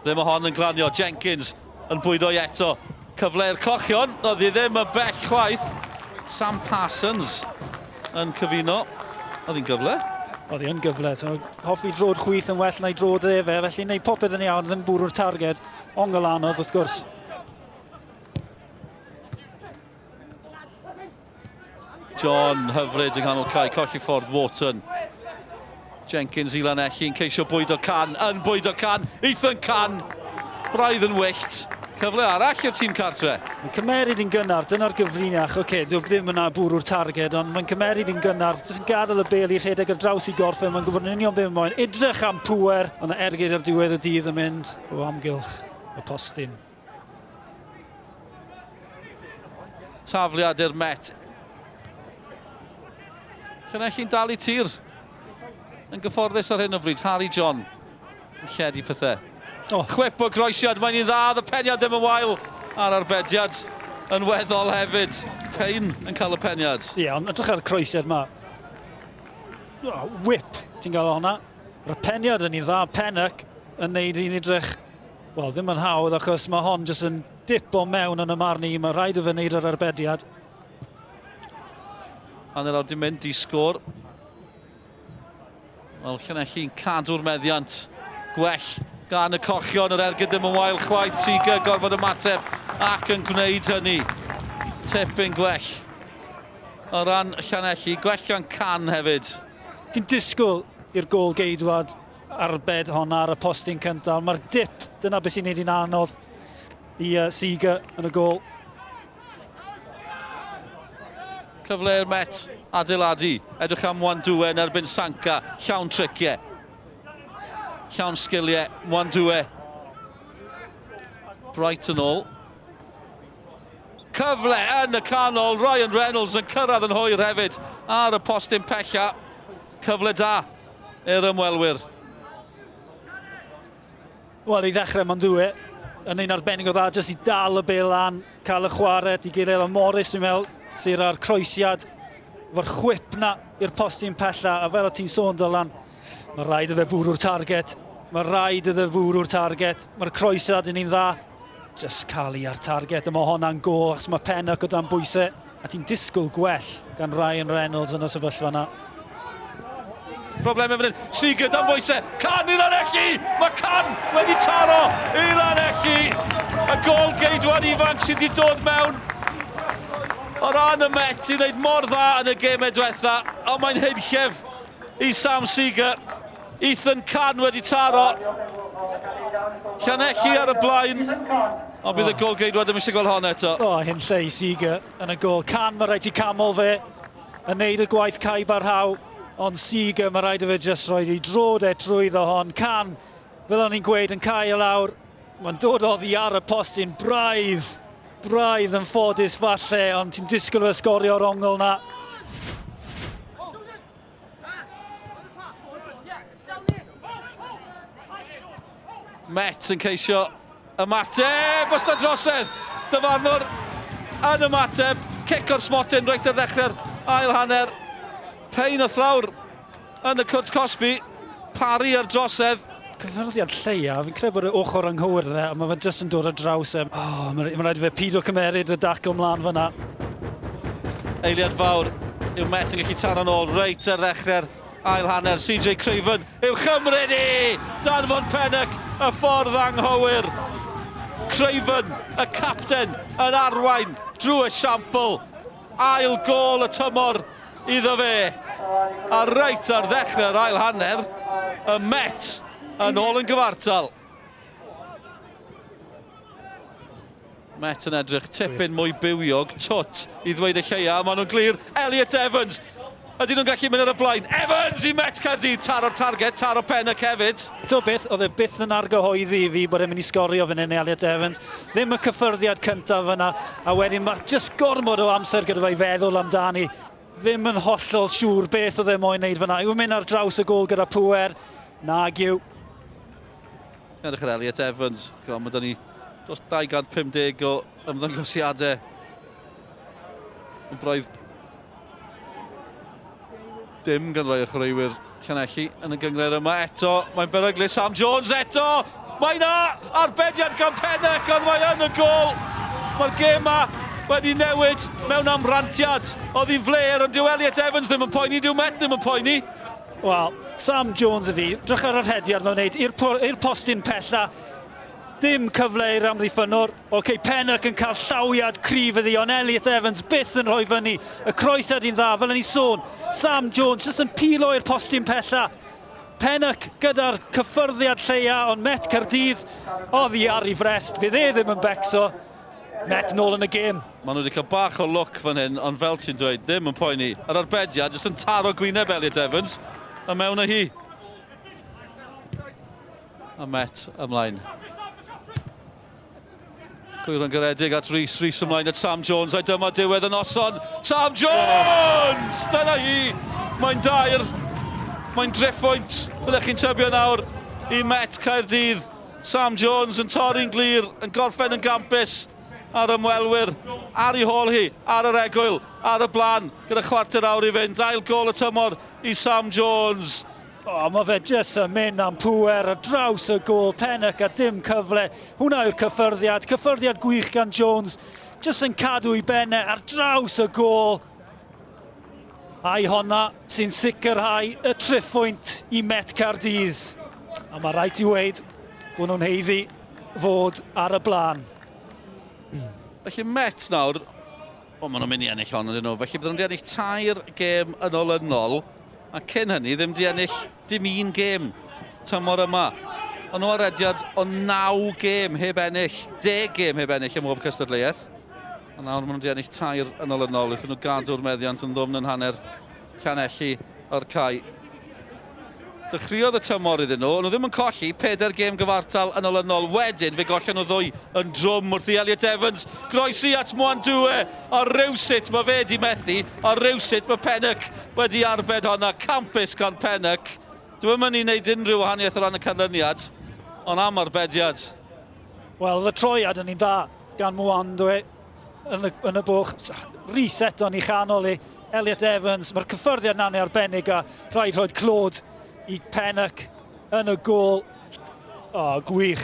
Ble mae hon yn glanio? Jenkins yn bwydo i eto. Cyfle i'r cochion, oedd hi ddim yn bell chwaith. Sam Parsons yn cyfuno. Oedd hi'n gyfle? Oedd hi yn gyfle. So, hoffi drod chwith yn well na'i drod dde fe, felly wneud popeth yn iawn, ddim bwrw'r targed. Ongl anodd, wrth gwrs. John hyfryd yng nghanol cae, colli ffordd Wharton. Jenkins i Lanelli yn ceisio bwydo can, yn bwydo can, Ethan Can, braidd yn wyllt. Cyfle arall i'r tîm cartre. Mae'n cymeryd yn gynnar, dyna'r gyfrinach. Oce, okay, dwi ddim yna bwrw'r targed, ond mae'n cymeryd yn gynnar. Jyst yn gadael y bel i rhedeg ar draws i gorffen, mae'n gwybod yn union beth mae'n edrych am pŵer, ond ergyd ar diwedd y dydd yn mynd o amgylch y postyn. Tafliad i'r Met. Llanelli'n dal i tir. Yn gyfforddus ar hyn o bryd. Harry John yn lledu pethau. Oh. Chwip o groesiad, mae'n un dda, y peniad ddim yn wael a'r arbediad yn weddol hefyd. Payne yn cael y peniad. Ie, yeah, ond edrych ar y croesiad yma. Oh, whip, ti'n gael hwnna. Mae'r peniad yn un dda, Pennock yn neud i'n edrych Wel, ddim yn hawdd, achos mae hon jyst yn dip o mewn yn y marn i. Mae rhaid i fe wneud yr arbediad. Hanner awr di mynd i sgôr. Wel, Llanelli'n cadw'r meddiant gwell gan y cochion. Yr ergyd ddim yn wael chwaith. Seeger gorfod ymateb ac yn gwneud hynny. Tipyn gwell o ran Llanelli. Gwell gan Can hefyd. Ti'n disgwyl i'r gôl geidwad arbed hon ar y postyn cyntaf. Mae'r dip, dyna beth sy'n neud hi'n anodd i Seeger yn y gôl. Cyfle i'r Met adeiladu. Edrych am Mwandue yn erbyn Sanka. Llawn triciau. Llawn sgiliau. Mwandue. Bright yn ôl. Cyfle yn y canol. Ryan Reynolds yn cyrraedd yn hwyr hefyd ar y postyn pella. Cyfle da i'r ymwelwyr. Wel, i ddechrau, mae'n dwi yn un arbennig o dda, jyst i dal y bel lan, cael y chwarae, di gilydd, ond Morris, fi'n meddwl, sydd ar croesiad, efo'r chwip na i'r postyn pella, a fel o ti'n sôn, Dylan, mae rhaid iddo fe bwrw'r target, mae rhaid iddo fe bwrw'r target, mae'r croesiad yn un dda, jyst cael i ar target, a mae honna'n gol, achos mae Pennock o dan bwysau. A ti'n disgwyl gwell gan Ryan Reynolds yn y sefyllfa yna. Problemau fan hyn. Seeger dan bwysau. Can i Lanelli! Mae Can wedi taro i Lanelli! Y gol geidwad ifanc sydd wedi dod mewn o ran y Met i wneud mor dda yn y gemau diwetha, ond mae'n hunllef i Sam Seeger. Ethan Can wedi taro. Llanelli ar y blaen. Ond bydd y gol geidwad ddim eisiau gweld hon eto. O, oh, hyn lle i Seeger yn y gol. Can, mae rhaid i camol fe yn neud y gwaith cae barhaw. Ond Seeger, mae rhaid i fe jyst rhoi ei drod e trwyddo hon. Can, fel o'n i'n gweud, yn cael e lawr. Mae'n dod oddi ar y postyn braidd, braidd yn ffodus falle, ond ti'n disgwyl fe sgorio'r ongl na. Met yn ceisio ymateb, os na drosedd, dyfarnwr yn ymateb, cic o'r smotyn reit ar ddechrau'r ail hanner. Payne wrth lawr yn y cwrt cosbi, pari ar drosedd. Cyffyrddiad lleia, fi'n credu bod y ochr anghywir dde, a mae fe jyst yn dod ar draws e. Oh, mae ma rhaid i fe pido cymeryd y dacl mlaen fyna. Eiliad fawr yw Met yn gallu taro'n ôl reit ar ddechrau'r ail hanner. CJ Craven yw chymryd i! Danfon Pennock y ffordd anghywir. Craven, y capten, yn arwain drwy esiampl. Ail gôl y tymor iddo fe. A reit ar ddechrau'r ail hanner, y Met yn ôl yn gyfartal. Met yn edrych tipyn mwy bywiog, twt, i ddweud y lleia, maen nhw'n glir, Elliot Evans, ydyn nhw'n gallu mynd ar y blaen? Evans i Met Caerdydd, taro'r targed, taro Pennock hefyd. Ti'n beth, oedd e byth yn argyhoeddi i fi bod e'n mynd i sgorio fan hyn, Elliot Evans. Ddim y cyffyrddiad cyntaf fyna, a wedyn mae jyst gormod o amser gyda fe i feddwl amdani. Ddim yn hollol siŵr beth oedd e moyn wneud fyna. Yw e'n mynd ar draws y gôl gyda pŵer? Nag yw. Edrych ar Elliot Evans. Mae 'da ni dros 250 o ymddangosiadau. Ond braidd dim gan rai o chwaraewyr Llanelli yn y gynghrair yma eto. Mae'n beryglus Sam Jones eto! Mae na arbediad gan Pennock, ond mae yn y gol. Mae'r gêm ma wedi newid mewn amrantiad. Oedd hi'n fler, ond dyw Elliot Evans ddim yn poeni, dyw Met ddim yn poeni. Wel, Sam Jones y fi, drych ar yr rhediad mae'n wneud i'r postyn pella. Dim cyfle i'r amddiffynnwr. Oce, okay, Pennock yn cael llawiad cryf iddi, ond Elliot Evans byth yn rhoi fyny. Y croesiad i'n dda, fel yn ei sôn. Sam Jones jyst yn pilo i'r postyn pella. Pennock gyda'r cyffyrddiad lleia, ond Met Caerdydd oddi ar ei frest. Fydd e ddim yn becso. Met nôl yn y gêm. Maen nhw wedi cael bach o lwc fan hyn, ond fel ti'n dweud, ddim yn poeni. Yr arbediad jyst yn taro gwyneb Elliot Evans, a mewn â hi. A Met ymlaen. Gwyron garedig at Rhys, Rhys ymlaen at Sam Jones, a dyma diwedd y noson. Sam Jones! Dyna hi! Mae'n dair, mae'n driphwynt, byddech chi'n tybio nawr, i Met Caerdydd. Sam Jones yn torri'n glir, yn gorffen yn gampus ar ymwelwyr, ar ei hôl hi, ar yr egwyl, ar y blaen, gyda chwarter awr i fynd. Ail gol y tymor i Sam Jones. O, oh, mae fe jyst yn mynd am pŵer ar draws y gôl, Pennock a dim cyfle. Hwna yw'r cyffyrddiad, cyffyrddiad gwych gan Jones. Jyst yn cadw i benne ar draws y gôl. A'i honna sy'n sicrhau y triphwynt i Met Caerdydd. A mae rhaid i weid bod nhw'n heiddi fod ar y blaen. Felly Met nawr, o, maen nhw'n mynd i ennill hon ydyn nhw. Felly bydden nhw wedi ennill tair gêm yn olynol, a cyn hynny ddim wedi ennill dim un gêm tymor yma. Ond nhw ar rediad o naw gêm heb ennill, 10 gêm heb ennill ym mhob cystadleuaeth. A nawr maen nhw wedi ennill tair yn olynol, wrth nhw gadw'r meddiant yn ddwfn yn hanner Llanelli o'r cae. Dechreuodd y tymor iddyn nhw, nhw ddim yn colli, pedair gêm gyfartal yn olynol. Wedyn fe gollon nhw ddwy yn drwm wrth i Elliot Evans groesi at Mwandue, a rywsut mae fe wedi methu, a rywsut mae Pennock wedi arbed honna, campus gan Pennock. Dwi'm yn mynd i wneud unrhyw wahaniaeth o ran y canlyniad, ond am arbediad. Wel, y troiad yn un dda gan Mwandue yn y, yn y bwch. Reset o'n i chanol i Elliot Evans. Mae'r cyffyrddiad na'n arbennig a rhaid rhoi clod i Pennock yn y gôl. O, oh, gwych.